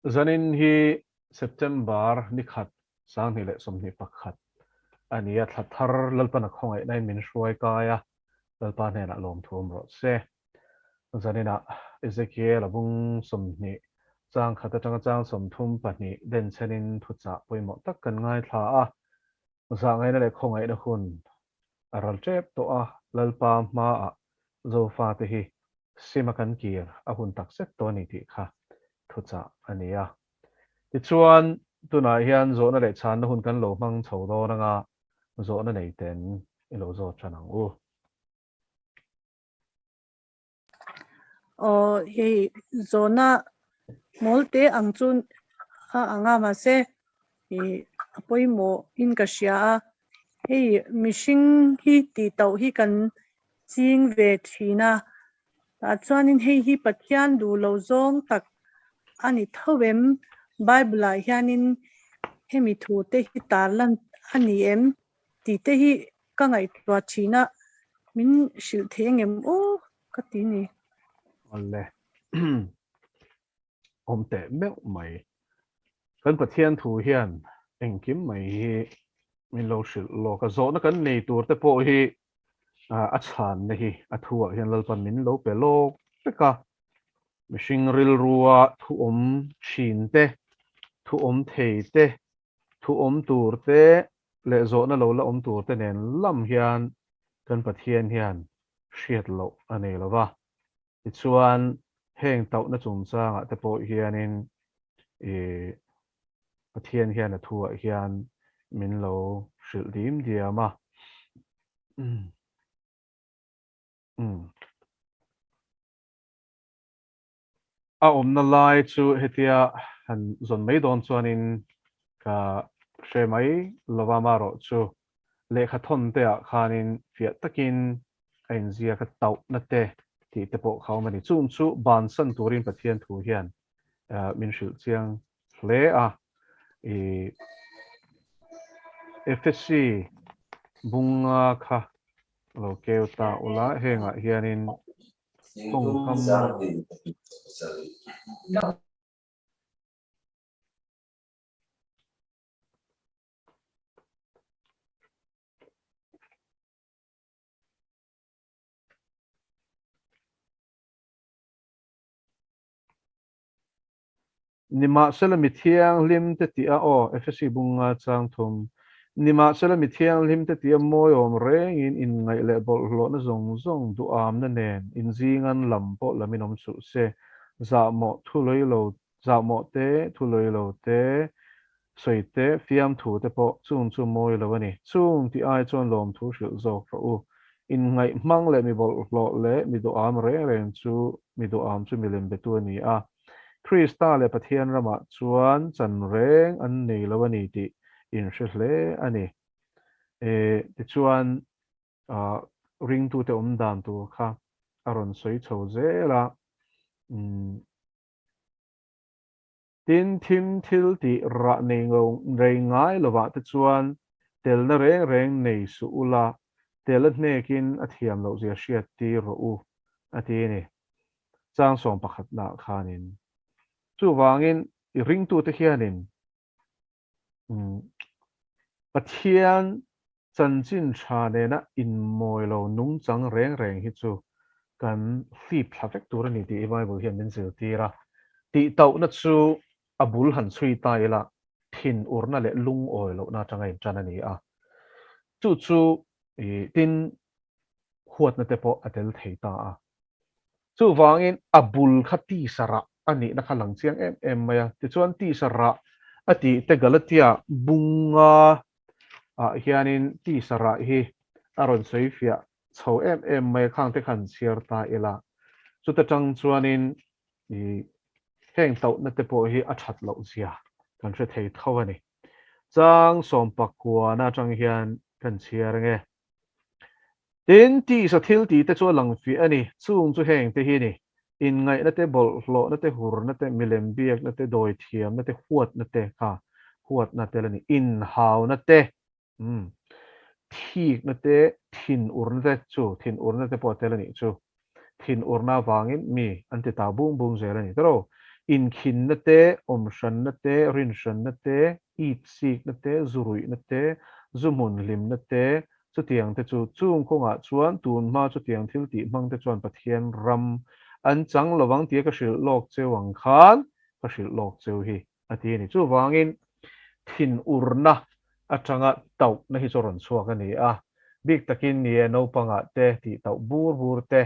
Zanin hi September ni khat 2021 a ni a, thla thar Lalpana khawngaihnain min hruai kai a, Lalpa hnenah lawmthu awm rawh se. Zaninah Ezekiel a bung 20 chang khat atanga chang 32 denchhenin thuchah pawimawh tak kan ngaithla a, zahngaihna leh khawngaihna hun a ral tep tawh a, Lalpa hmaah Zofate hi sim a kan kir a hun tak zet tawh a ni tih kha thuchah a ni a. Tichuan, tunah hian zawhna leh chhanna hun kan lo hmang chho dawn anga zawhna nei ten i lo zawt tan ang u. Aw, hei zawhna mawl te ang chu a ang a, mahse i a pawimawh in ka hria a. Hei mihring hi tih tauh hi kan ching ve thin a, tah chuanin hei hi Pathian duh lo zawng tak a ni tho em? Bible ah hianin hemi thu te hi tarlan a ni em tih te hi ka ngaihtuah thin a, min hrilh thei angem aw ka ti ni. Awle. Awm teh meuh mai. Kan Pathian thu hian engkim mai hi min lo hrilh lawk a, zawhna kan nei tur te pawh hi a chhanna hi a thuah hian Lalpan min lo pe lawk vek a. Mihring rilrua thu awm thin te, thu awm thei te, thu awm tur te leh zawhna lo la awm tur te nen lam hian kan Pathian hian hriat loh a nei lo va. Tichuan, heng tauhna chungchangah te pawh hianin ih Pathian hian a thuah hian min lo hrilh dim diam a. Umm. A awmna lai chu hetia han zawn mai dawn chuanin ka hre mai lova marawh chu lehkha thawn te ah khanin fiah takin a inziak a tauhna te tih te pawh kha awm a ni. Chung chu bansan turin Pathian thu hian min hrilh chiang hle a. I Efesi bunga kha lo keu ta ula hengah hianin tawngkam Nimahsela mi thianghlim te tih a, aw, Efesi bunga chang thum. Nimahsela mi thianghlim te tih a mawi awm rengin inngaih leh bawlhhlawhna zawng zawng duhamna nen inzingan lam pawh lamin awm suh se. Zahmawh thu lawih lo, zahmawh te, thu lawih lo te, sawi te, fiamthu te pawh chung chu mawi lo a ni. Chung tih ai chuan lawmthu hrilh zawk rawh u. Inngaih hmang leh mi bawlhhlawh leh mi duham reng reng chu mi duham chu milem betu a ni a. Krista leh Pathian ramah chuan chan reng an nei lo a ni tih inhre hle a ni. E, tichuan, ringtute awm dan tur kha a rawn sawi chho zel a. Umm. Tin, thim thil tih rah nei rei ngai lovah te chuan telna reng reng nei suh ula, tel a hnekin a thiam loh zia hriat tir rawh u, a ti a ni. Chang sawm pakhatnaah khanin. Chuvangin, i ringtute hianin Pathian chanchin tha nena inmawi lo nungchang reng reng hi chu kan hlip thla vek tur a ni tih hi Bible hian min zirtir a. Tihtauhna chu a bul han chhui ta ila thinurna leh lungawi lohna atanga intan a ni a. Chu chu tin huatna te pawh a tel thei ta a. Chuvangin a bul kha tisa rah a nihna kha lang chiang em em mai a. Tichuan tisa rah a tih te Galatia bunga ah hianin tisa rah hi a rawn sawi fiah chho em em mai a, khang te khan chhiar ta ila. Chuta tang chuanin i heng tauhna te pawh hi a that loh zia kan hre thei tho a ni. Chang sawmpakuana atang hian kan chhiar ange. Tin, tisa thil tih te chu a lang fiah a ni. Chung chu heng te hi a ni, inngaihna te, bawlhhlawhna te, hurna te, milem biakna te, dawithiamna te, huatna te kha huatna tel a ni, inhauna te, umm, thikna te, thinurna te chu thinurna te pawh a tel a nih chu. Thinurna avangin mi an ti ta bung bung zel a ni tawh lo. Inkhinna te, awmhranna te, rinhranna te, itsikna te, zuruihna te, zu hmun hlimna te, chutiang te chu. Chung kawngah chuan tun hma chutiang thil tih hmang te chuan Pathian ram an chang lovang tia ka hrilh lawk cheu ang khan ka hrilh lawk cheu hi a ti a ni. Chuvangin thinurna atanga tauhna hi chu rawn chhuak a ni a, bik takin ni e naupangah te tih tauh bur bur te,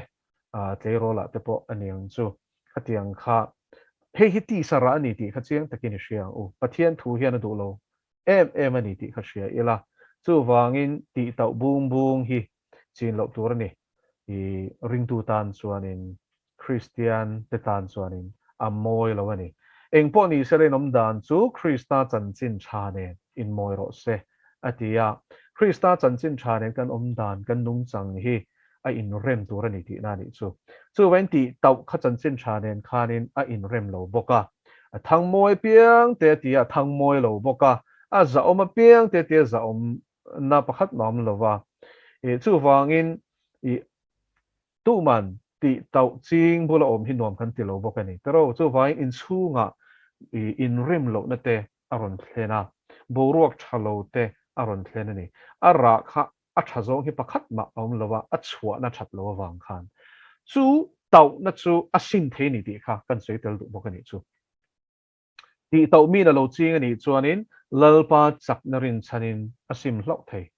tleirawlah te pawh a ni ang chu. Khatiang kha hei hi tisa rah a ni tih kha chiang takin i hria ang u. Pathian thu hian a duh lo em em a ni tih kha hria ila. Chuvangin tih tauh bung bung hi chin loh tur a ni. I ringtu tan chuanin, Kristian te tan chuanin a mawi lo a ni. Engpawh ni sela inawm dan chu Krista chanchin tha nen inmawi rawh se, a ti a. Krista chanchin tha nen kan awm dan, kan nungchang hi a inrem tur a ni tihna a nih chu. Chuvain tih tauh kha chanchin tha nen khanin a inrem lo bawk a. A thang mawi apiang te a ti a, a thang mawi lo bawk a. A zahawm apiang te a ti a, zahawmna pakhat mah a awm lo va. Chuvangin i tuman tih tauh ching bula awm hi nuam kan ti lo bawk a ni. Tero, chuvangin inchhungah i inrem lohna te a rawn thlen a, boruak tha lo te a rawn thlen a ni. A rah kha a tha zawng hi pakhat mah a awm lo a, a chhuahna that lo avang khan chu tauhna chu a sim thei a ni tih kha kan sawi tel duh bawk a nih chu. Tih tauh min a lo ching a nih chuanin Lalpa chakna rinchhanin a sim hlauh thei.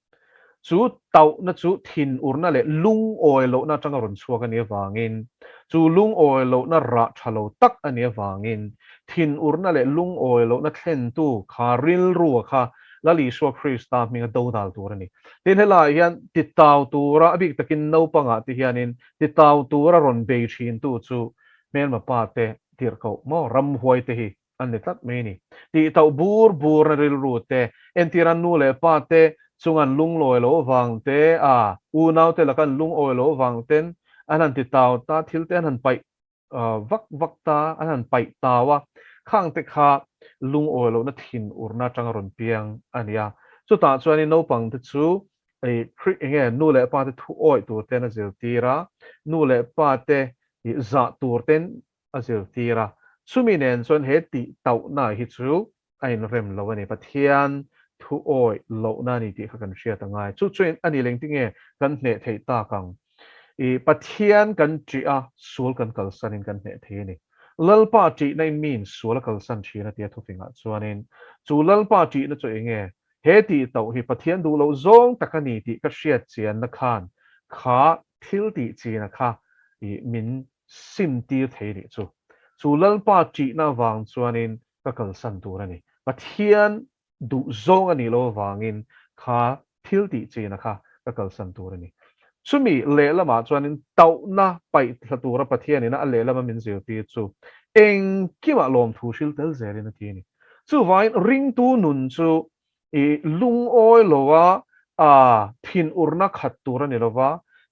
Chu tauhna chu thinurna leh lungawi lohna atanga rawn chhuak a nih avangin, chu lungawi lohna rah tha lo tak a nih avangin, thinurna leh lungawi lohna thlentu kha rilrua kha Lal Isua Krista hminga dodal tur a ni. Tin, helaiah hian titau tura, a bik takin naupangah te hianin titau tura rawn bei thintu chu hmelma pa te tirhkoh maw, ramhuai te hi an ni tlat mai a ni. Tihtauh bur burna rilru te, entira nu leh pa te chung an lunglawi lo vang te, a unau te laka an lungawi lo vang ten an han titau ta, thil te an han paih vak vak ta, an han paih tau a, khang te kha lungawi lohna thin urna atanga rawn piang a ni a. Chutah chuanin naupang te chu eng nge nu leh pa te thu awih tur ten a zirtir a, nu leh pa te zah tur ten a zirtir a. Chumi nen chuan he tih tauhna hi chu a inrem lo a ni. Pathian thu awih lohna a ni tih kha kan hriat a ngai. Chu chuan a ni leng tinge kan hneh theih tak ang? I Pathian kan ṭih a, sual kan kalsanin kan hneh thei a ni. Lalpa ṭihna in miin sual a kalsan ṭhin a tia thufingah chuanin chu Lalpa ṭihna chu eng nge? He tih tauh hi Pathian duh loh zawng tak a ni tih ka hriat chianna khan kha thil tih china kha i min sim tir thei a nih chu. Chu Lalpa ṭihna avang chuanin ka kalsan tur a ni. Pathian duh zawng a nih loh avangin kha thil tih china kha ka kalsan tur a ni. Chumi lehlamah chuanin tauhna paih thla tura Pathianina a lehlama min zirtir chu engkimah lawmthu hril tel zelin a ti a ni. Chuvangin ringtu nun chu i lungawi loa a thinurna khat tur a ni lova,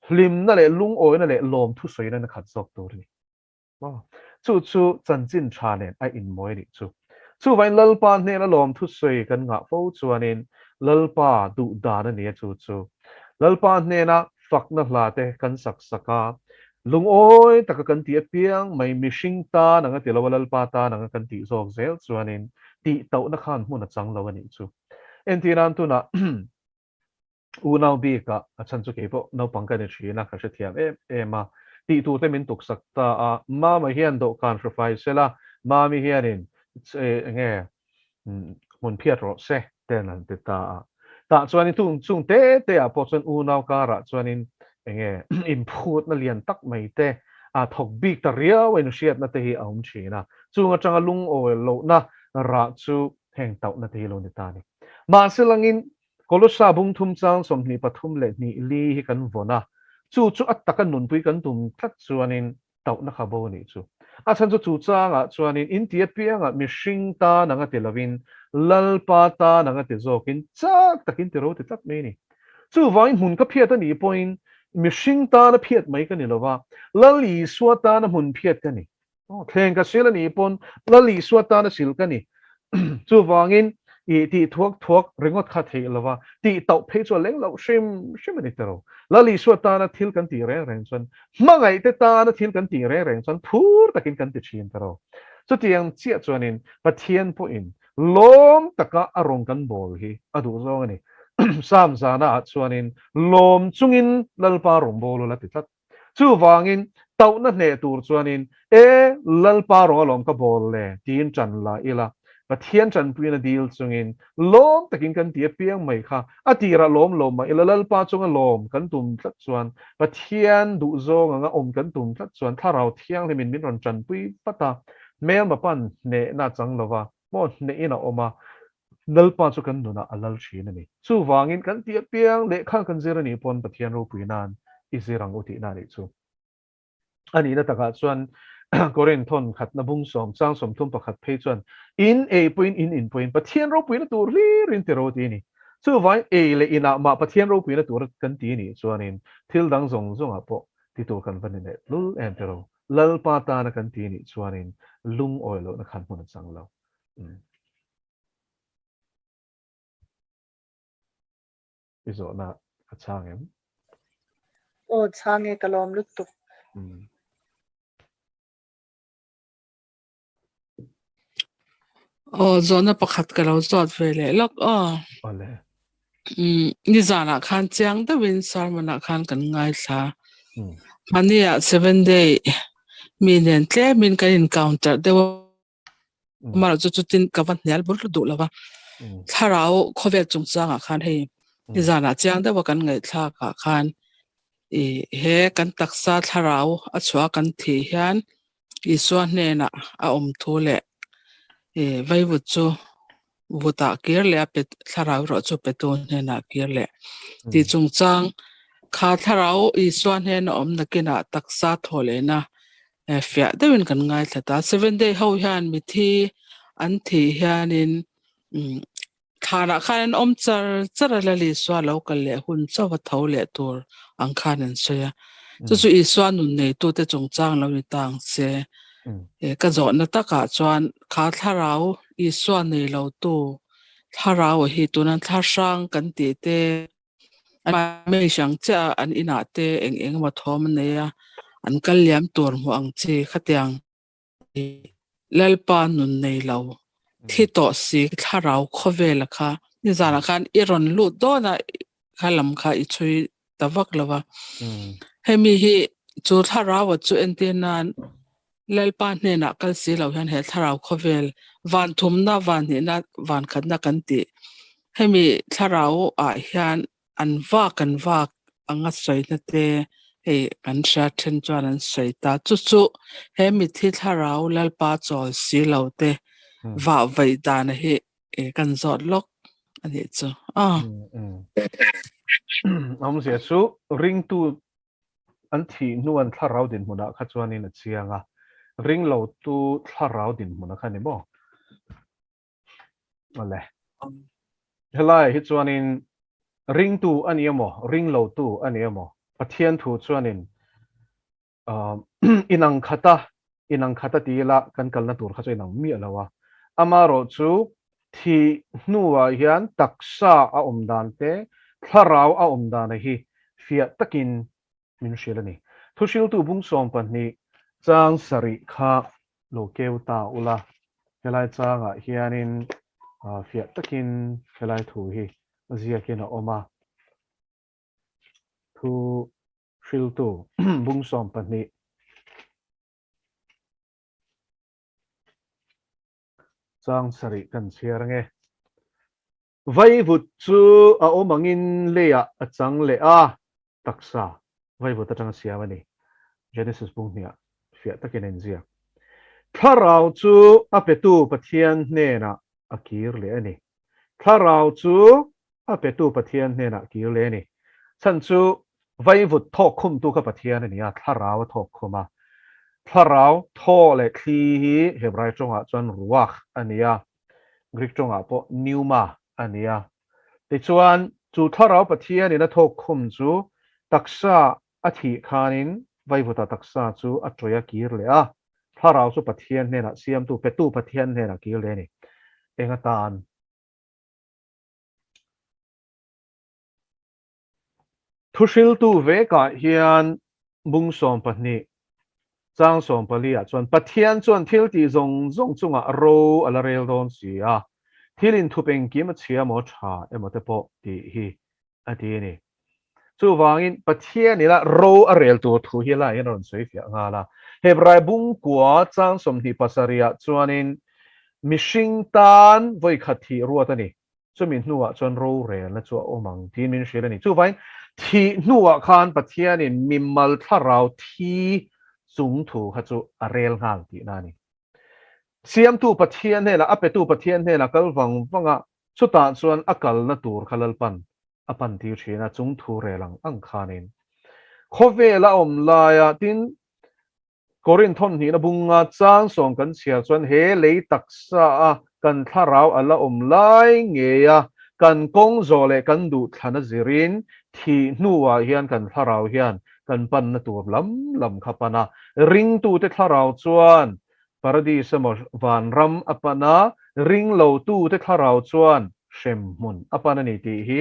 hlimna leh lungawina leh lawmthu sawina na khat zawk tur a ni. Chu chu chanchin tha nen a inmawi a nih chu. Chuvangin Lalpa hnena lawmthu sawi kan ngah fo chuanin Lalpa duh dan a ni a chu chu. Lalpa hnena fakna hla te kan sak sak a, lungawi taka kan tih apiang mai mihring tan anga ti lo a Lalpa tan anga kan tih zawk zel chuanin tih tauhna khan hmun a chang lo a nih chu. Entirnan tunah Unau bikah a chhan chu keipawh naupang ka ni thin a, ka hrethiam em em a. Tih tur te min tuksak ta a, Mama hian dawhkan hru fai se la, Mami hianin eng nge hmun phiat rawh se ten an ti ta a. Tah chuanin tung chung te te ah pawh chuan unau karah chuanin eng nge inphutna lian tak mai te a thawk bik ta riau a inhriatna te hi a awm thin a. Chung atanga lungawi lohna rah chu heng tauhna te hi lo ni ta a ni. Mahse langin Kolossa bung thum chang 23 leh hnih li hi kan vawn a, chu chu a taka nunpui kan tum tlat chuanin tauhna kha bo a nih chu. A chhan chu chu changah chuanin in ti apiangah mihring tan anga ti lovin Lalpa tan anga ti zawkin chak takin ti ro ti tlat mai a ni. Chuvangin hmun ka phiat a nih pawhin mihring tana phiat mai ka ni lova, Lal Isua tana hmun phiat ka ni. Thleng ka sil a nih pawn Lal Isua tana sil ka ni. Chuvangin i tih thuak thuak ringawt kha theih lova, tih tauh phei chu a leng loh hrim hrim a ni ta lo. Lal Isua tana thil kan tih reng reng chuan, hmangaihte tana thil kan tih reng reng chuan phur takin kan ti thin ta lo. Chutiang chiah chuanin Pathian pawhin lawm taka a rawn kan bawl hi a duh zawng a ni. Psalm zana ah chuanin lawm chungin Lalpa rawn bawl ula ti tlat. Chuvangin tauhna hneh tur chuanin E Lalpa rawn alawm ka bawl le tiin ṭan la ila, Pathian ṭanpuiin a dil chungin lawm takin kan ti apiang mai kha a tirah lawm lo mah ila Lalpa chunga lawm kan tum tlat chuan Pathian duhzawng anga awm kan tum tlat chuan Thlarau Thianghlimin min rawn ṭanpui vat a, hmelma pan hnehna a chang lova, maw hnehin a awm a, Lalpa chu kan nunah a lal ṭhin a ni. Chuvangin kan ti apiang lehkha kan zir a nih pawn Pathian ropui nan i zir ang u tihna a nih chu. A nihna takah chuan Korinth thawn khatna bung sawm chang 31 phei chuan in ei pawhin in in pawhin Pathian ropuina tur hlir in ti ro ti a ni. Chuvangin ei leh inah mah Pathian ropuina tur kan ti nih chuanin thil dang zawng zawngah pawh ti tur kan va ni leh tlul em ti ro. Lalpa tana kan ti nih chuanin lungawi lohna khan hmun a chang lo. I zawhna a chhang em? Aw chhang e, ka lawm lutuk. Aw zawhna pakhat ka lo zawt ve leh lawk aw. Awle. Nizanah khan chiang deuhin sermon ah khan kan ngaithla. Hmani ah seven day mi nen tlemin kan encounter deuh a. Amaherawhchu chu chutin ka va hnial bur duh lo va, thlarau khawvel chungchangah khan hei nizanah chiang deuha kan ngaihthlakah khan ih he kan taksa thlarau a chhuah kan thih hian Isua hnenah a awm thu leh ih vaivut chu vutah kir leh a pe thlarau erawh chu petu hnenah kir leh tih chungchang kha thlarau Isua hnena awm nakinah taksa thaw lehna fiah deuhin kan ngaithla ta. Seven day ho hian mithi an thih hianin thlanah khan an awm char char a, Lal Isua lo kal leh hun chauh a tho leh tur ang khan an sawi a. Chu chu Isua nun neitute chungchang lo ni ta ang se. Ka zawhna takah chuan kha thlarau Isua nei lotu thlarau hi tuna thla hrang kan tih te An hrang chiah a, an inah te eng eng emaw thawm an nei a, an kal liam tur hmuh ang chi khatiang Lalpa nun nei lo thi tawh si thlarau khawvela kha nizanah khan i rawn lut dawn a kha lam kha i chhui ta vak lo va. Hemi hi chu thlarau a chu entir nan Lalpa hnenah kal si lo hian he thlarau khawvel van thumna, van hnihna, van khatna kan tih. Hemi thlarau ah hian an vak an vak anga sawina te hei kan hria then chuan an sawi ta. Chu chu he mithi thlarau Lalpa chawl si lo te vah vaih dana hi kan zawt lawk a nih chu. Awmzia chu ringtu An thih hnu an thlarau dinhmunah kha chuanin a chiang a, ring lotu thlarau dinhmuna kha ni maw? Awle. Helaiah hi chuanin ringtu a ni emaw, ring lotu a ni emaw, Pathian thu chuanin inang khata, inang khata ti ila kan kalna tur kha chu inang miah lo a. Amaherawhchu Thih hnuah hian taksa a awm dan te, thlarau a awm dana hi fiah takin min hrilh a ni. Thuhriltu bung 12 chang sarih kha lo keu ta ula, helai changah hianin fiah takin helai thu hi ziakin a awm a. Thuhriltu bung 12. Chang sarih kan chhiar ange. Vaivut chu a awm angin leiah a chang leh a, taksa vaivut atanga siam a ni. Genesis bung hniah fiah takin a inziak. Thlarau chu a petu Pathian hnenah a kir leh a ni. Thlarau chu A petu Pathian hnenah kir leh a ni. Chhan chu vaivut thawk khumtu kha Pathian a ni a, thlarau a thawk khum a. Thlarau thaw leh thli hi Hebrai tawngah chuan ruach a ni a, Greek tawngah pawh pneuma a ni a. Tichuan, chu thlarau Pathianin a thawk khum chu taksa a thih khanin vaivuta taksa chu a tawih a kir leh a, thlarau chu Pathian hnenah siamtu, petu Pathian hnenah kir leh a ni. Eng atan? Thuhriltu vekah hian bung 12. Chang 14 ah chuan Pathian chuan thil tih zawng zawng chungah ro a la rel dawn si a, thil inthup engkim a chhia maw tha emaw te pawh tih hi a ti a ni. Chuvangin Pathian ila ro a rel tur thu hi laiin a rawn sawi fiah nghal a. Hebrai bungkua chang 27 ah chuanin mihring tan vawikhat thih ruat a ni. Chumi hnuah chuan rorelna chu a awm ang tiin min hrilh a ni. Chuvangin thih hnuah khan Pathianin mimal thlarau thi chung thu kha chu a rel nghal tihna a ni. Siamtu Pathian hnenah, a petu Pathian hnenah kal vang vang a, chutah chuan a kalna tur kha Lalpan a pan tir thin a, chung thu rel ang ang khanin khawvel a awm laia tin Korinth thawmhnihna bunga chang sawm kan chhiar chuan he lei taksa a kan thlarau a la awm lai ngei a, kan kawng zawh leh kan duhthlan a zirin thih hnuah hian kan thlarau hian kan panna tur lam lam kha pan a, ringtute thlarau chuan Paradis emaw vanram a pan a, ringlotute thlarau chuan hremhmun a pan a ni tih hi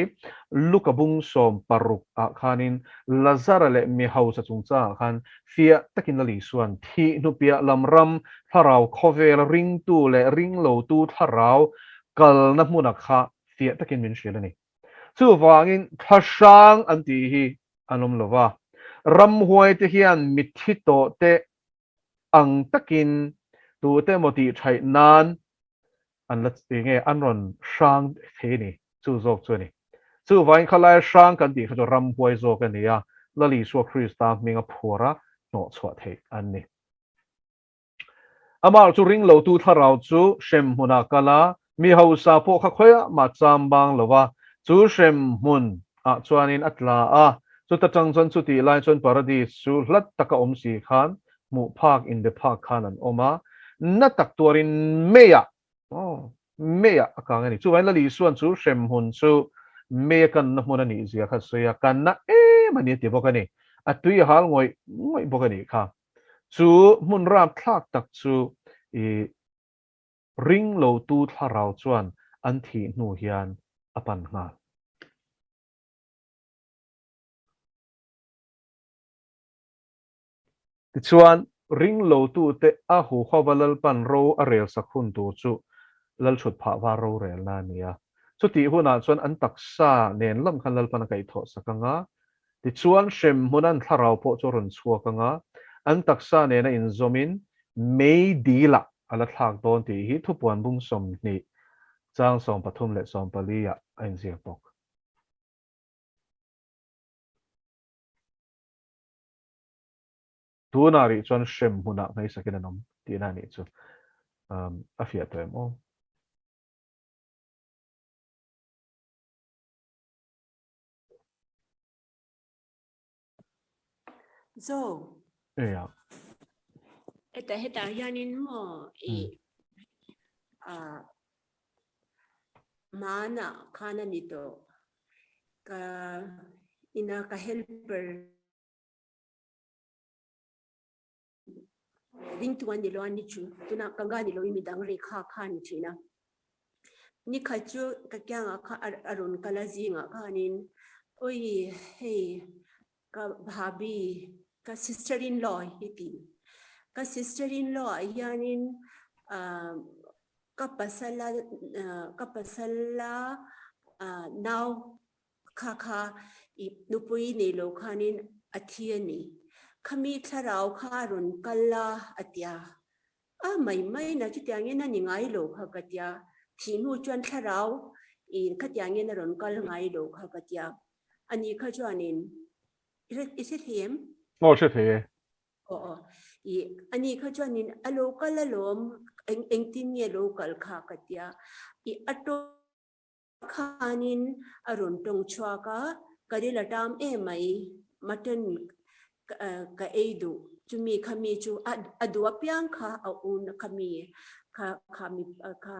Luka bung 16 ah khanin Lazara leh mi hausa chungchangah khan fiah takin Lal Isua'n thih hnupiah lam ram thlarau khawvela ringtu leh ringlotu thlarau kalna hmuna kha fiah takin min hrilh a ni. Chuvangin thlahrang an tih hi an awm lo va, ramhuaite hian mitthi tawhte ang takin tute emaw tih thaih nan an la enge an rawn hrang thei a ni, chu zawk chu a ni. Chuvangin khalai hrang kan tih kha chu ramhuai zawk a ni a, Lal Isua Krista hminga phuara hnawh chhuah theih an ni. Amah chu ringlotu thlarau chu hremhmunah kal a, mi hausa pawh kha khawiah mah cham bang lo a, chu hremhmun ah chuanin a tla a, chuta tang chuan chutih lai chuan Paradis chu hlat taka awm si khan hmuh phak inbe phak khan an awm a, na tak tuarin meiah, aw, meiah a kang a ni. Chuvangin Lal Isua'n chu hremhmun chu mei a kanna hmun a nih zia kha a sawi a, kanna em a ni a ti bawk a ni. A tui a hal ngawih ngawih bawk a nih kha. Chu hmun rapthlak tak chu i ringlotu thlarau chuan an thih hnu hian a pan nghal. Tichuan, ringlotute a huhova Lalpan ro a relsak hun tur chu Lalchhut phah var rorelna a ni a. Chutih hunah chuan an taksa nen lam khan Lalpan a kaihthawhsak ang a, Tichuan, hremhmun an thlarau pawh chu a rawn chhuak ang a, an taksa nena inzawmin mei dilah a la thlak dawn tih hi thupuan bung 20 chang 13 leh 14 ah a inziak bawk. Tunah rih chuan hremhmunah ngaihsakin an awm tihna a nih chu a fiah tawh em aw? Zo. Eia. Heta hetah hianin maw i a hmanah khan a ni tawh. Ka ina ka helper Ding tu an ni lo a ni chu. Tunah ka nga ni loin midang rekha kha a ni thin a. Nikhat chu ka kiangah kha a rawn kal a zingah khanin Oi hei ka bhabi ka sister in law hi ti. Ka sister in law ah hianin ka pasala ka pasala nau Kha kha i nupui nei lo khanin a thi a ni. Khami thlarau kha a rawn kal a, a tia. A mai mai na chutiangin a ni ngai lo kha ka tia. Thih hnu chuan thlarau i khatiangin a rawn kal ngai lo kha ka tia. Ani kha chuanin i hre thei em? Aw hre thei e. Aw aw. I ani kha chuanin a lo kal alawm, engtin nge lo kal kha ka tia. I a tawng Khanin a rawn tawng chhuak a, ka ril a tam em mai, mutton ka ei duh, chumi kha mi chu a duh apiang kha a un kha mi kha kha mi kha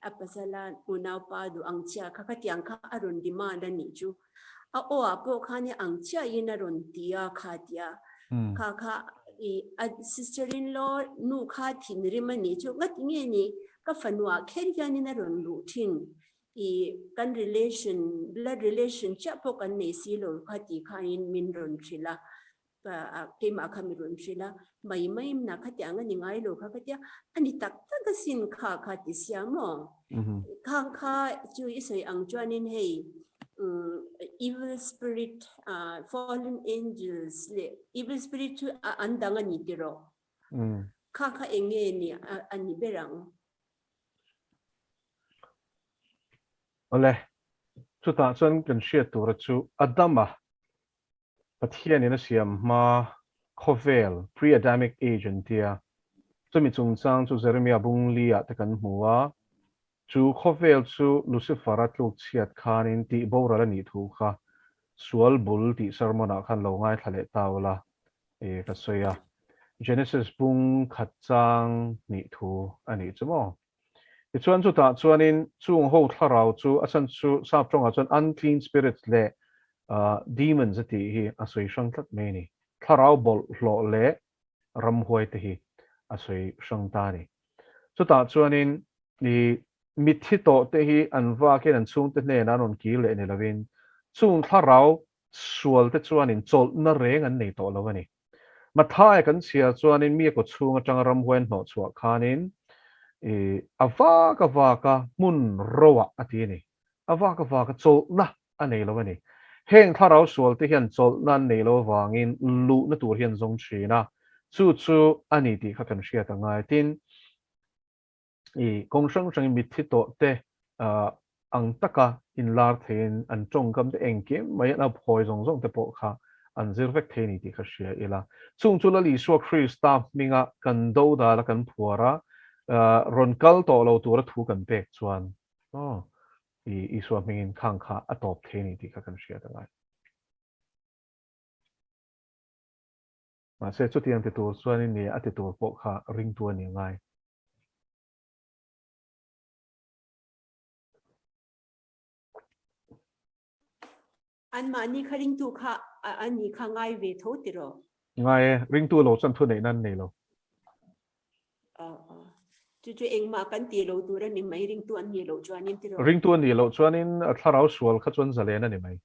a pasala unaupa duh ang chiah kha khatiang kha a rawn demand a nih chu. A aw ah pawh khan i ang chiahin a rawn ti a kha tia kha kha i a sister in law nu kha thinrim a nih chu ngati nge ni ka fanuah kher hianin a rawn luh thin i kan relation blood relation chiah pawh kan nei si lo kha ti khain min rawn hrilh a. Keimah kha mi rawn hrilh a, mai mai na khatiang a ni ngai lo kha ka tia, a ni tak tak asin kha kha ti sia maw? Khang kha chu i sawi ang chuanin hei evil spirit, fallen angels leh evil spirit chu an dang a ni tiraw? Kha kha eng nge ni a ni ber ang? Awle, chutah chuan kan hriat tura chu Adama Pathianin a siam hma khawvel, pre-Adamic age an tia. Chumi chungchang chu Jeremia bungli ah te kan hmu a, chu khawvel chu Lucifer-a tluk chhiat khanin tih boral a nih thu kha sual bul tih sermon ah khan lo ngaithla leh ta ula e ka sawi a. Genesis bung khat chang hnih thu a nih chu maw? Tichuan chutah chuanin chung ho thlarau chu a chhan chu sap tawngah chuan unclean spirits leh demons a tih hi a sawi hrang tlat mai a ni. Thlarau bawlhhlawh leh ramhuai te hi a sawi hrang ta a ni. Chutah chuanin i mitthi tawh te hi an vakin an chhungte hnenah an rawn kir leh ni lovin chung thlarau sual te chuanin chawlhna reng an nei tawh lo a ni. Mathaia kan chhiar chuanin mi a kawchhung atanga ramhuai an hnawh chhuah khanin i a vak a vak a hmun roah a ti a ni. A vak a vak a chawlhna a nei lo a ni. Heng thlarau sual te hian chawlhna an nei lo avangin luhna tur hi an zawng thin a, chu chu a ni tih kha kan hriat a ngai. Tin, i kawng hrang hrangin mitthi tawh te ang taka inlar theiin an tawngkam te engkim mai an uphawi zawng zawng te pawh kha an zir vek thei a ni tih ka hria ila. Chung chu Lal Isua Krista hminga kan dodal a kan phuar a, rawn kal tawh lo tura thu kan pek chuan aw i Isua hmingin khang kha a tawp thei a ni tih kha kan hriat a ngai. Mahse chutiang ti tur chuanin ni a ti tur pawh kha ringtu a ni ngai. Anmahni kha ringtu kha a ni kha ngai ve tho tiraw? Ngai e, ringtu lo chuan thu neihna an nei lo. Chu chu engmah kan tih lo tur a ni mai, ringtu an nih loh chuanin tiraw? Ringtu a nih loh chuanin thlarau sual kha chuan zalen a ni mai.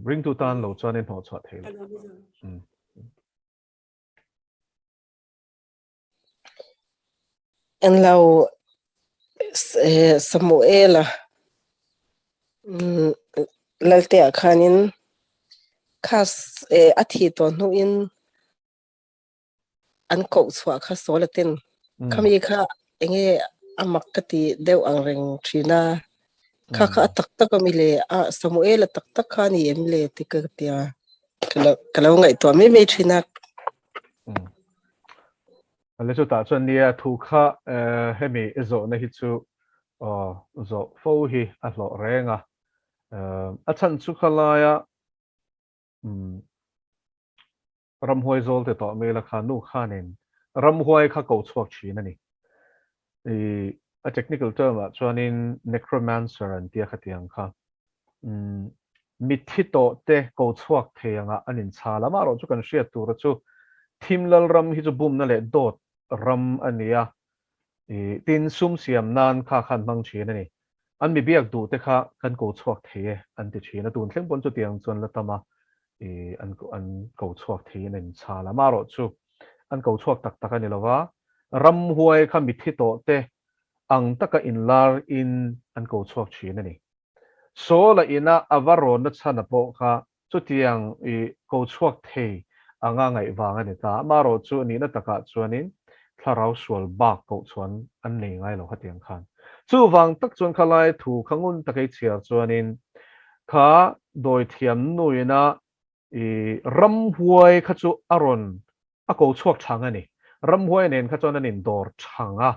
Ringtu tan lo chuanin hnawhchhuah thei lo. En lo Samuela Laltea khanin kha a thi tawh hnuin an koh chhuah kha Saul ten khami kha enge a mak ka ti deuh ang reng thin a. Kha kha a tak tak a mi le a Samuela tak tak kha ni em le ti ka tia ka lo ngaihtuah mai mai thin a. Ale chu tah chuan nia thu kha hemi i zawhna hi chu zawh fo hi a hlawh reng a. A chhan chu khalaia Ramhuai zawl te tawh mai la kha nu khanin ramhuai kha ko chhuak thin a ni. I a technical term ah chuanin necromancer an tia khatiang kha. Umm mitthi tawh te ko chhuak thei angah an inchhal a, amaherawh chu kan hriat tura chu thim lal ram hi chu bumna leh dawt ram a ni a, I tin sum siam nan kha khan hmang thin a ni. An mi biak duh te kha kan ko chhuak thei e an ti thin a, tun thleng pawn chutiang chuan la tam a, i an an ko chhuak thei in a inchhal a. Amaherawh chu an ko chhuak tak tak a ni lo va, ramhuai kha mithi tawh te ang taka inlar in an ko chhuak thin a ni. Saul-a ina a va rawnna chhana pawh kha chutiang i ko chhuak thei anga ngaih vang a ni ta. Amaherawh chu nihna takah chuanin thlarau sual bak koh chuan an nei ngai lo khatiang khan. Chuvang tak chuan khalai thu kha ngun taka i chhiar chuanin kha dawithiam nuina i ramhuai kha chu a rawn a ko chhuak thang a ni. Ramhuai nen kha chuan an indawr thang a,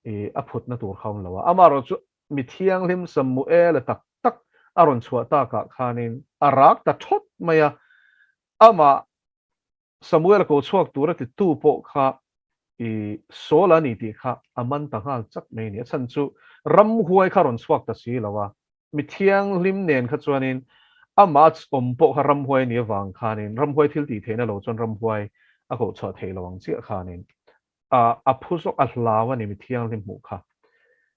i a phutna tur kha a awm lo a. Amaherawh chu mi thianghlim Samuela tak tak a rawn chhuah takah khanin a rak ta thawt mai a, amah Samuela ko chhuak tura titu pawh kha i Saul-a ni tih kha a man ta nghal chak mai a ni. A chhan chu ramhuai kha rawn chhuak ta si lo a, mi thianghlim nen kha chuanin amah awm pawh kha ramhuai a nih avang khanin ramhuai thil tih theihna lo chuan ramhuai a koh chhuah theih lo ang chiah khanin a a phu zawk a hlau a ni mi thianghlim hmuh kha.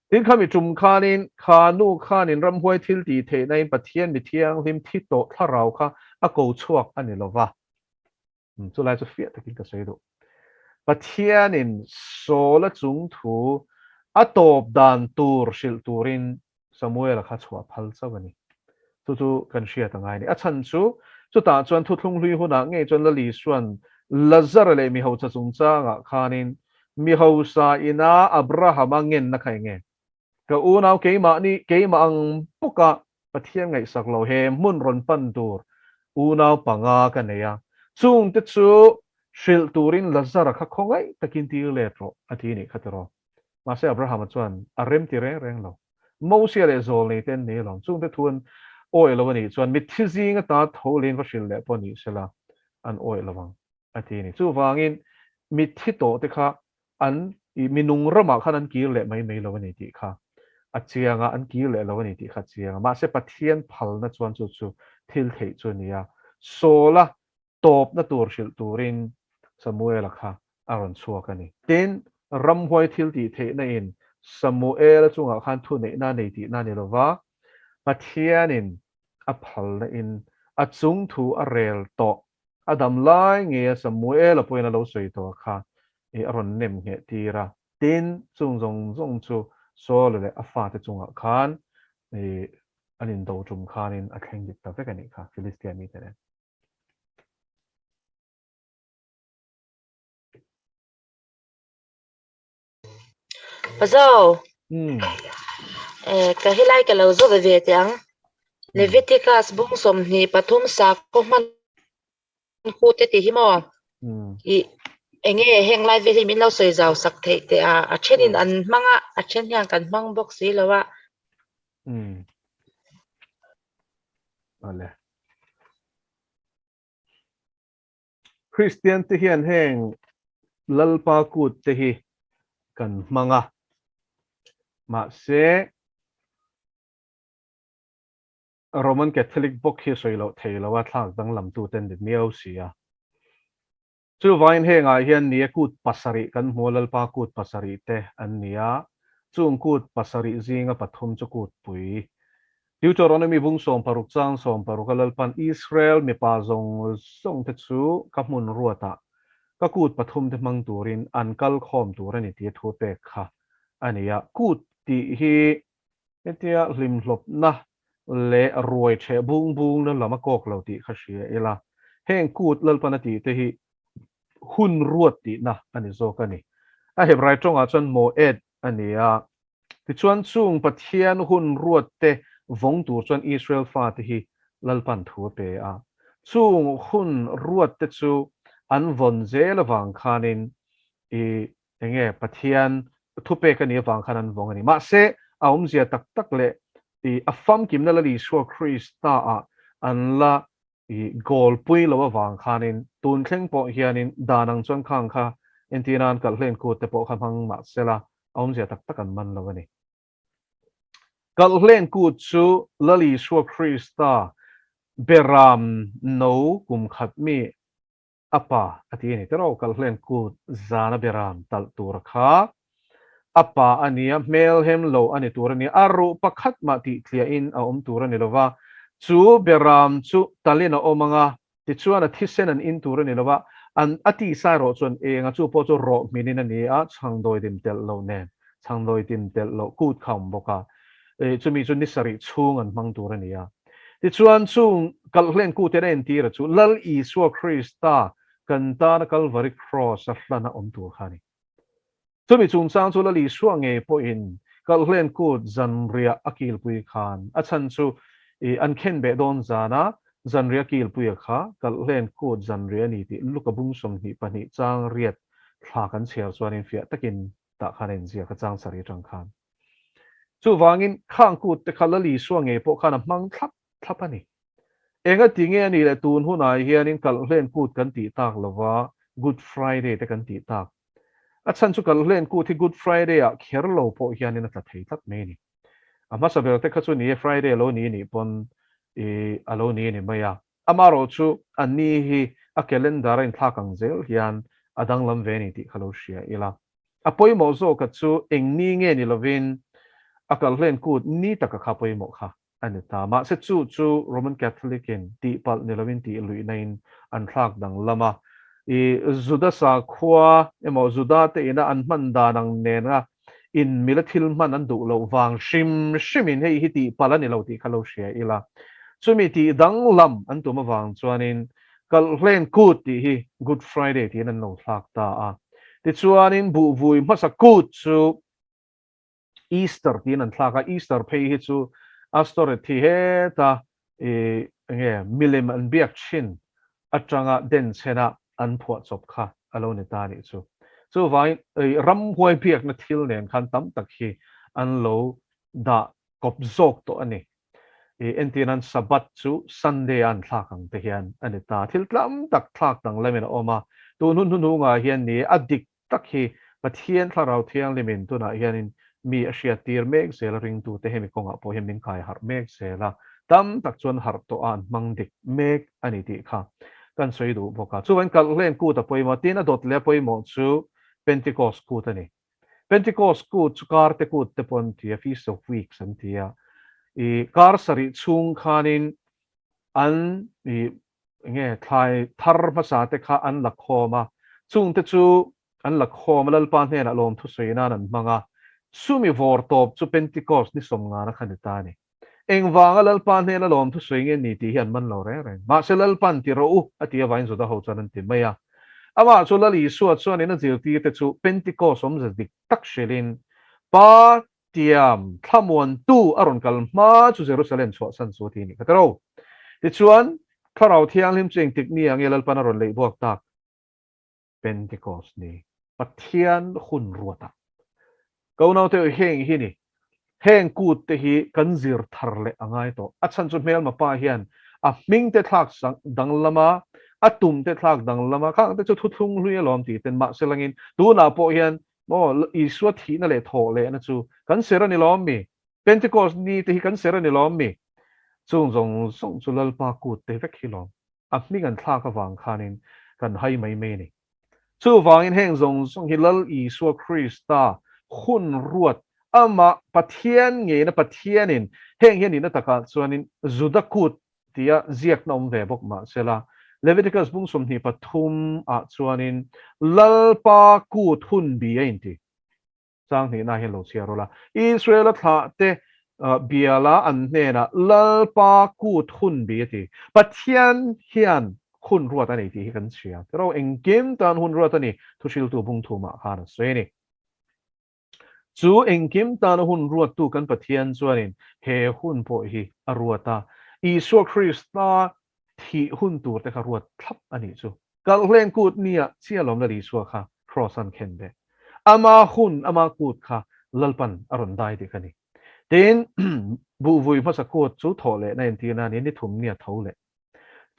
Tin khami tum khanin kha nu khanin ramhuai thil tih theihna in Pathian mi thianghlim thi tawh thlarau kha a ko chhuak a ni lova. Chu lai chu fiah takin ka sawi duh. Pathianin Saula chung thu a tawp dan tur hrilh turin Samuela kha chhuah phal chauh a ni. Chu chu kan hriat a ngai a ni. A chhan chu, chutah chuan thuthlung hlui hunah ngei chuan Lali Isua'n Lazara leh mihausa chungchangah khanin mihausa ina Abrahama ngenna kha eng nge? Ka unau keimahni keimah ang bawka Pathian ngaihsak lo he hmun rawn pan tur unau panga ka nei a, chungte chu hrilh turin Lazara kha khawngaih takin tir let rawh a ti nih kha tiraw. Mahse Abrahama chuan a rem ti reng reng lo. Mosia leh Zawlnei te an nei alawm. Chungte thu an awih lo a nih chuan mitthi zing ata tho lein va hrilh leh pawh ni sela an awih lo ang a ti a ni. Chuvangin mitthi tawh te kha an mi nung ramah khan an kir leh mai mai lo a ni tih kha a chiang a, an kir leh lo a ni tih kha a chiang a. Mahse Pathian phalna chuan chu chu thil theih chu a ni a. Sawla tawpna tur hrilh turin Samuela kha a rawn chhuak a ni. Tin, ramhuai thil tih theihna in Samuela chungah khan thuneihna a nei tihna a ni lova, Pathianin a phalna in a chung thu a rel tawh, a dam lai ngeia Samuela pawhin a lo sawi tawh kha a rawn nem ngheh tir a. Tin, chung zawng zawng chu Saula leh a fate chungah khan an indo tum khanin a thleng dik ta vek a nih kha, Philistia mite nen. Pazo. Eh, ka helai ka lo zo ve ve teh ang. Leviticus bung 23 sakhaw hman khu te tih hi maw? I enge heng lai vel hi min lo sawi zau sak theih teh a, a thenin an hmang a, a then hian kan hmang bawk si lo a. Awle. Kristian te hian heng Lalpa kut te hi kan hmang a, mahse Roman Catholic bawk hi sawi loh thei lo a thlak danglam tu te an ni miau si a. Chuvangin hengah hian ni e kut pasarih kan hmu a, Lalpa kut pasarih te an ni a, chung kut pasarih zinga pathum chu kutpui. Deuteronomy bung 16 chang 16 a Lalpan Israel mipa zawng zawng te chu ka hmun ruatah ka kut pathum te hmang turin an kal khawm tur a ni tia thu pek kha a ni a. Kut tih hi Hetia hlimhlawpna leh ruai ṭheh bung bungna lam a kawk lo tih kha hria ila, heng kut Lalpan a tih te hi hun ruat tihna a ni zawk a ni. A Hebrai ṭawngah chuan moed a ni a, tichuan chung Pathian hun ruat te vawng tur chuan Israel fate hi Lalpan thu a pe a. Chung hun ruat te chu an vawn zel avang khanin i Enge Pathian thupek a nih avang khan an vawng a ni. Mahse, a awmzia tak tak leh i a famkimna Lal Isua Krista ah an la i goal pui lo avang khanin tun thleng pawh hianin dan ang chuan khang kha entir nan kalhlen kut te pawh kha hmang mahsela a awmzia tak tak an man lo a ni. Kalhlen kut chu Lal Isua Krista beram no kum khat mi A pa a ti a ni tiraw kalhlen kut zana beram talh tura kha a pa a nia, hmelhem lo a ni tur a ni, a ruh pakhat mah tih tliahin a awm tur a ni lova, chu beram chu talin a awm anga, tichuan a thisen an in tur a ni lova, an a tisa erawh chuan eng a, chu pawh chu rawh hminin a ni a, chhangdawi dim telh loh nen, chhangdawi dim telh loh kut kha a awm bawk a, chumi chu ni sarih chhung an hmang tur a ni a. Tichuan, chung kalhlen kuten a entira chu Lal Isua Krista kan tana Kalvari Kraws-a hlana awm tur kha a ni. Chumi chungchang chu Lal Isua ngei pawhin kalhlen kut zanriah a kilpui khan a chhan chu an khenbeh dawn zana zanriah kilpuia kha kalhlen kut zanriah a ni tih Luka bung 22 chang riat thla kan chhiar chuanin fiah takin tah khan a inziak a chang sarih atang khan. Chuvangin khang kut te kha Lal Isua ngei pawh khan a hmang thlap thlap a ni. Enga ti nge a nih leh tun hunah hianin kalhlen kut kan tih tak lova Good Friday te kan tih tak. A chhan chu kalhlen kut hi Good Friday ah kher lo pawh hianin a tla thei tlat mai a ni. A hmasa ber te kha chu ni e Friday a lo ni nih pawn i a lo ni a ni mai a. Amaherawh chu a ni hi a calendar a inthlak ang zel hian a danglam ve a ni tih kha lo hria ila. A pawimawh zawka chu eng ni nge ni lovin. A kalhlen kut ni taka kha pawimawh kha a ni ta. Mahse chu chu Roman Catholic in tihpalh ni loin tih luihna in an thlak danglam a. I Juda sakhua emaw Juda te ina an hman dan ang nena inmila thil hman an duh loh vang hrim hrimin hei hi tihpalh a ni lo tih kha lo hria ila. Chumi tih danglam an tum avang chuanin Kalhlen kut tih hi Good Friday tiin an lo thlak ta a. Tichuanin buhvui hmasa kut chu Easter tiin an thlak a, Easter phei hi chu Astoreth hi heta i enge milem an biak thin atanga denchhena an phuahchawp kha a lo ni ta a nih chu. Chuvangin i ramhuai biakna thil nen khan tam tak hi an lo dah kawp zawk tawh a ni. I entirnan Sabbath chu Sunday a an thlak ang te hian a ni ta. Thil tlam tak thlak danglamin a awm a, tun hun hnuhnungah hian ni a dik tak hi Pathian Thlarau Thianghlimin tunah hianin mi a hriattir mek zel a, ringtute hemi kawngah pawh hian min kai harh mek zel a, tam tak chuan harh tawh a an hmang dik mek a ni tih kha kan sawi duh bawk a. Chuvangin kalhlen kut a pawimawh, tin a dawt leh a pawimawh chu Pentecost kut a ni. Pentecost kut chu karte kut te pawh an ti a, Feast of Weeks an ti a, i kar sarih chhung khanin an i Enge thlai thar hmasa te kha an la khawm a, chungte chu an la khawm a, Lalpa hnenah lawmthu sawi nan an hmang a, chumi vawr tawp chu Pentecost ni sawmngana kha ni ta a ni. Engvanga Lalpa hnena lawmthu sawi nge ni tih hi an man lo reng reng. Mahse Lalpa'n ti rawh u a ti avangin Juda ho chuan an ti mai a. Amah chu Lal Isua chuanin a zirtirte chu Pentecost awmze dik tak hrilhin, Pa Tiam thlamuantu a rawn kal hma chu Jerusalem chhuahsan chu a ti a nih kha tiro. Tichuan, Thlarau Thianghlim chu engtik ni ang nge Lalpan a rawn leih buak tak? Pentecost ni, Pathian hun ruatah. Ka unaute heng hi ni, heng kut te hi kan zir thar leh a ngai tawh. A chhan chu hmelma pa hian a hming te thlak danglam a, a tum te thlak danglam a, khang te chu thuthlung hlui alawm tih ten mahse langin tunah pawh hian Maw, Isua thihna leh thawh lehna chu kan ser a ni lawm mi? Pentecost ni te hi kan ser a ni lawm mi? Chung zawng zawng chu Lalpa kut te vek hi lawm. A hming an thlak avang khanin kan hai mai mai a ni. Chuvangin heng zawng zawng hi Lal Isua Krista hun ruat amah Pathian ngeina Pathianin heng hian nihna takah chuanin Juda kut tia ziakna awm ve bawk mah sela, Leviticus bung 23 ah chuanin Lalpa kut hun bi a inti. Chang hnihna hian lo chhiar rawh la. Israela thlahte biala an hnenah Lalpa kut hun bi a ti. Pathian hian hun ruat a nei tih hi kan hria. Tiraw engkim tan hun ruat a ni, thuhriltu bung thumah khan a sawi a ni. Chu engkim tana hun ruattu kan Pathian chuanin he hun pawh hi a ruat a, Isua Krista thih hun tur te kha ruat thlap a nih chu. Kalhleng kut nia chiah lawm Lal Isua kha Kraws an khen ve. Ama hun, ama kut kha Lalpan a rawn dai dik a ni. Tin, buhvui hmasa kut chu thawh lehna entirna a ni, ni thum nia tho leh.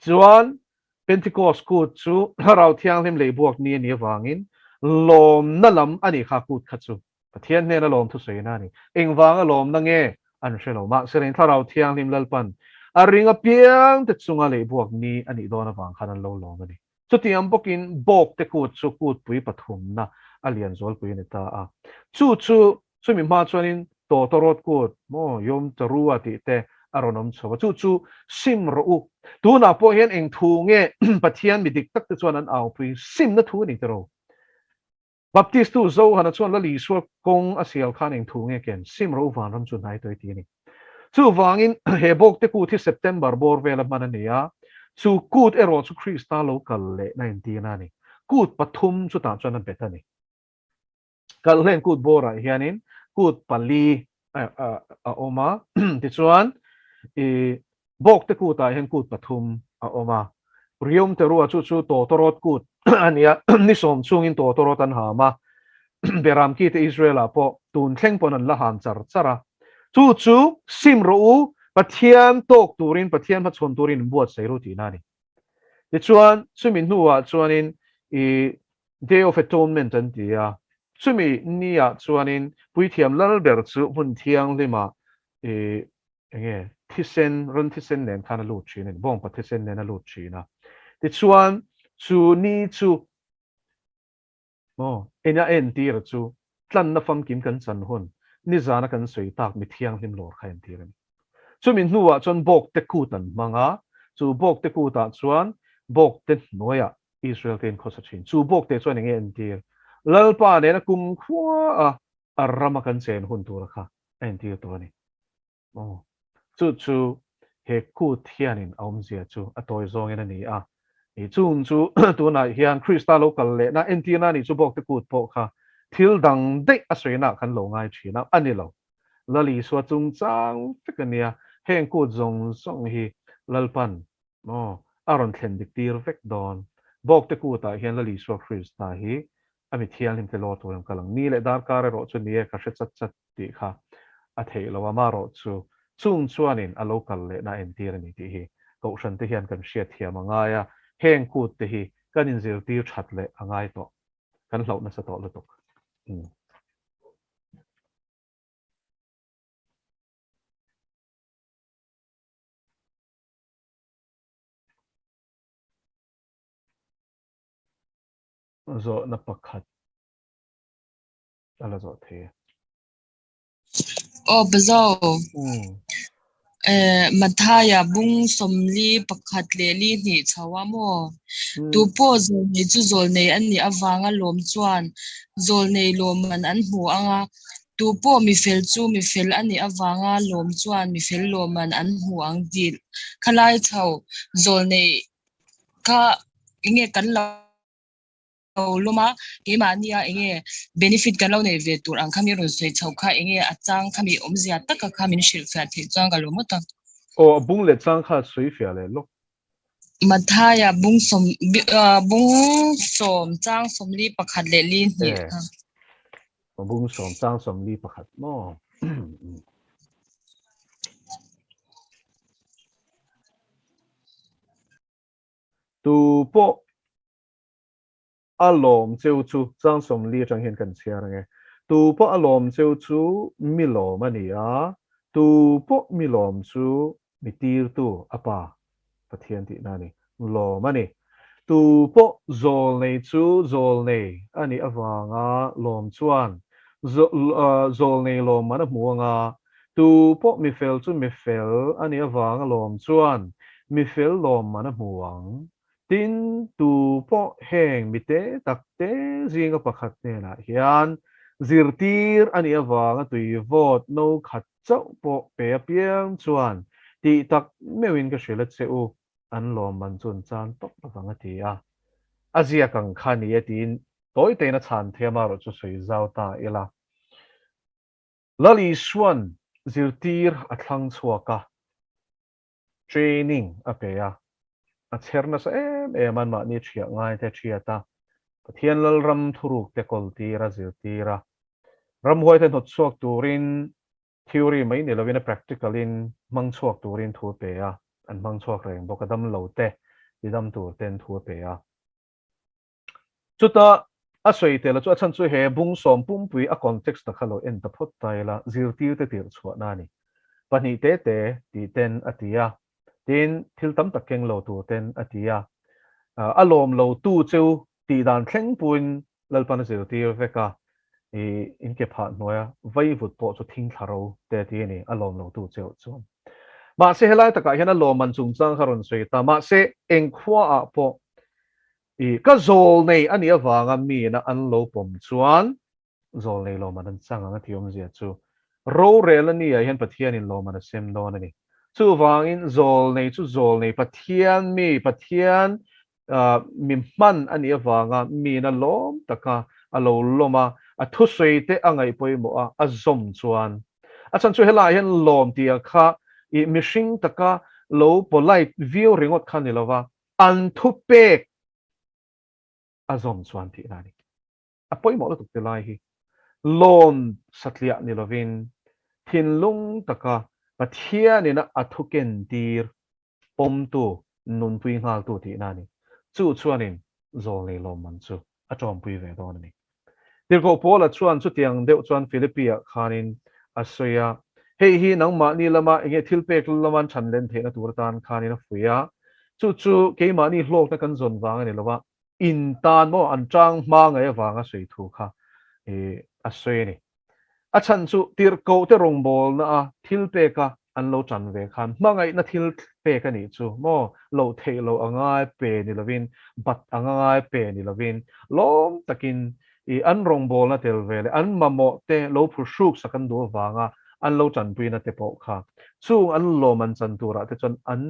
Chuan Pentecost kut chu Thlarau Thianghlim leihbuak ni a nih avangin lawmna lam a nih kha kut kha chu Pathian hnena lawm thusawiina a ni. Engvanga lawmna nge an hre lo. Mahse reng Thlarau Thianghlim Lalpan a ring apiang te chunga leihbuak ni a nih dawn avang khan an lo lawm a ni. Chutiang bawkin Bawkte kut chu kutpui pathumna a lian zualpui a ni ta a. Chu chu Chumi hma chuanin Tawtawrawt kut maw Yom Teruah tih te a rawn awm chho a, chu chu sim rawh u. Tunah pawh hian eng thu nge Pathian mi dik tak te chuan an aupui simna thu a ni tiraw? Baptistu Johana chuan Lal Isua kawng a sial khan eng thu nge ken sim rawh u vanram chu hnai tawh i ti a ni. Chuvangin he bawkte kut hi September bawr vela hman a ni a, chu kut erawh chu Krista lo kal lehna entirna a ni. Kut pathum chutah chuan a bet a ni. Kalhlen kut bawrah hianin kut pali a awm a, tichuan i bawkte kutah hian kut pathum a awm a. Rium Terua chu chu tawtawrawt kut a ni a, ni sawm chungin tawtawrawt an ham a, Beramki te Israel-ah pawh tun thleng pawn an la ham char char a. Chu chu sim rawh u, Pathian tawk turin, Pathian hmachhawn turin in buatsaih ru tihna a ni. Tichuan chumi hnuah chuanin i Day of Atonement an ti a, chumi niah chuanin puithiam lal ber chu hmun thianghlimah i enge thisen, ran thisen nen khan a lut thin a ni, bawngpa thisen nen a lut thin a. Tichuan chu ni chu maw eng a entira chu tlanna famkim kan chan hun. nizana kan sawi tak mi thianghlim lawr kha entir a ni. Chumi hnuah chuan bawkte kut an hmang a, chu bawkte kutah chuan bawkte hnuaiah Israel te in khawsa thin. Chu bawkte chuan enge entir? Lalpa nena kumkhua a a rama kan chen hun tura kha a entir tawh a ni. Aw, chu chu he kut hianin a awmzia chu a tawi zawngin a ni a. I chung chu tunah hian Krista lo kal lehna entirna a nih chu bawkte kut pawh kha thil dang daih a sawina kan lo ngai thin a, a ni lo. Lal Isua chungchang vek a nia, heng kut zawng zawng hi Lalpan maw a rawn thlen dik tir vek dawn. Bawkte kutah hian Lal Isua Krista hi a mi thianghlim te lawr tur em kal ang. Ni leh darkar erawh chu ni e, ka hre chat chat tih kha a theih lo a, marawh chu chung chuanin a lo kal lehna a entir a ni tih hi Kohhran te hian kan hriatthiam a ngai a, heng kut te hi kan inzirtir that leh a ngai tawh, kan hlauh nasa tawh lutuk. Umm. Zawhna pakhat a la zawh thei e. Aw Bazo. Eh Mathaya bung sawmli pakhat leh li hnih chho a maw? Tu pawh zawlnei chu zawlnei a nih avanga lawm chuan zawlnei lawmman an hmu ang a, tu pawh mifel chu mifel a nih avanga lawm chuan mifel lawmman an hmu ang tih khalai chho zawlnei kha enge kan lo lo lawm a, keimahnia enge benefit kan lo nei ve tur ang kha mi rawn sawi chho kha enge a chang kha mi awmzia taka kha min hrilhfiah theih chuan ka lo ngawt a. Aw a bung leh chang kha sawifiah leh lawk. Mathaya bung sawm bung sawm chang sawmli pakhat leh li hnih kha. Bung sawm chang sawmli pakhat maw. Tu pawh A lawm cheu chu chang sawmli atang hian kan chhiar ang e. Tu pawh a lawm cheu chu mi lawm a ni a, tu pawh mi lawm chu mi tirtu a pa Pathian tihna a ni, lawm a ni. Tu pawh zawlnei chu zawlnei a nih avanga lawm chuan zawlnei lawmman a hmu ang a, tu pawh mi fel chu mi fel a nih avanga lawm chuan mi fel lawmman a hmu ang. Tin, tu pawh heng mite tak te zinga pakhat hnenah hian zirtir a nih avanga tui vawt no khat chauh pawh pe apiang chuan tih tak meuhin ka hrilh a che u, an lawmman chu an chan tawp lovang a ti a. A ziak ang kha ni e tiin tawi tein a chhan thei a, marawh chu sawi zau ta ila. Lal Isua'n zirtir a thlang chhuak a. Training a pe a, a chher nasa em em a, anmahni thiah ngai te thiat a, Pathian Lalram thuruk te kawl tir a, zirtir a, ramhuai te hnawt chhuak turin theory mai ni lovin a practical in hmang chhuak turin thu a pe a, an hmang chhuak reng bawk a, damlo te tidam tur ten thu a pe a. Chuta a sawi tel a chu a chhan chu he bung sawm pumpui a context ta kha lo en ta phawt ta ila zirtirte tirh chhuahna a ni. Pahnih te te tih ten a ti a, tin thil tam tak keng lo tur ten a ti a. A lawm lo tu cheu tih dan thleng puin Lalpan a zirtir vek a, i in ke phah hnuaia vaivut pawh chu thing thla ro te a ti a ni, a lawm lo tu cheu chuan. Mahse helai takah hian a lawmman chungchang kha rawn sawi ta, mahse eng khuaah pawh I ka zawlnei a nih avanga miin a an lo pawm chuan zawlnei lawmman an chang ang a tih awmzia chu rorel a nia hian Pathianin lawmman a sem dawn a ni. Chuvangin zawlnei chu zawlnei Pathian mi Pathian mi hman a nih avanga miin a lawm taka a lo lawm a, a thusawi te a ngaih pawimawh a, a zawm chuan a chhan chu helaiah hian lawm tih ah kha i mihring taka lo polite viau ringawt kha ni lova, An thupek a zawm chuan tihna a ni. A pawimawh lutuk ti lai hi lawn satliah ni lovin thinlung taka Pathianin a thuken tir pawmtu, nunpui nghaltu tihna a ni. Chu chuanin zawlnei lawmman chu a tawmpui ve dawn a ni. Tirhkoh Paula chuan chutiang deuh chuan Philippi-ah khanin a sawi a, Hei hi nangmahni lama enge thil pek lama an chhan len theihna tur atan khanin a fuih a, chu chu keimahni hlawkna kan zawn vang a ni lo va, in tan maw an tang hma ngaih avanga sawi thu kha a sawi a ni. A chhan chu tirhkohte rawngbawlna a thil peka an lo tan ve khan hmangaihna thil pek a nih chu maw, loh theih loh a ngai pe ni lovin, bat anga ngai pe ni lovin, lawm takin i an rawngbawlna tel ve leh an mamawh te lo phuhruk sak an duh avanga an lo tanpuina te pawh kha chung an lawm an chan turah te chuan an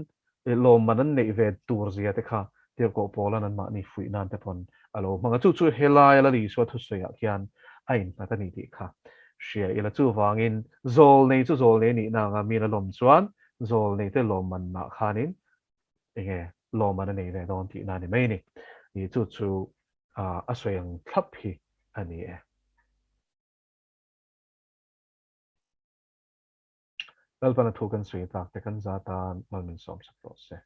lawmman an neih ve tur zia te kha Tirhkoh Paula'n anmahni fuih nan te pawn a lo hmang a. Chu chu helaia Lal Isua thusawiah khian a innghat a ni tih kha hria ila. Chuvangin zawlnei chu zawlnei nihna anga min a lawm chuan zawlneite lawmmanah khanin enge lawmman a nei ve dawn tihna a ni mai a ni. Chu chu a sawi ang thlap hi a ni e. Lalpana thu kan sawi tak te kan za tan mal min sawm sak rawh se.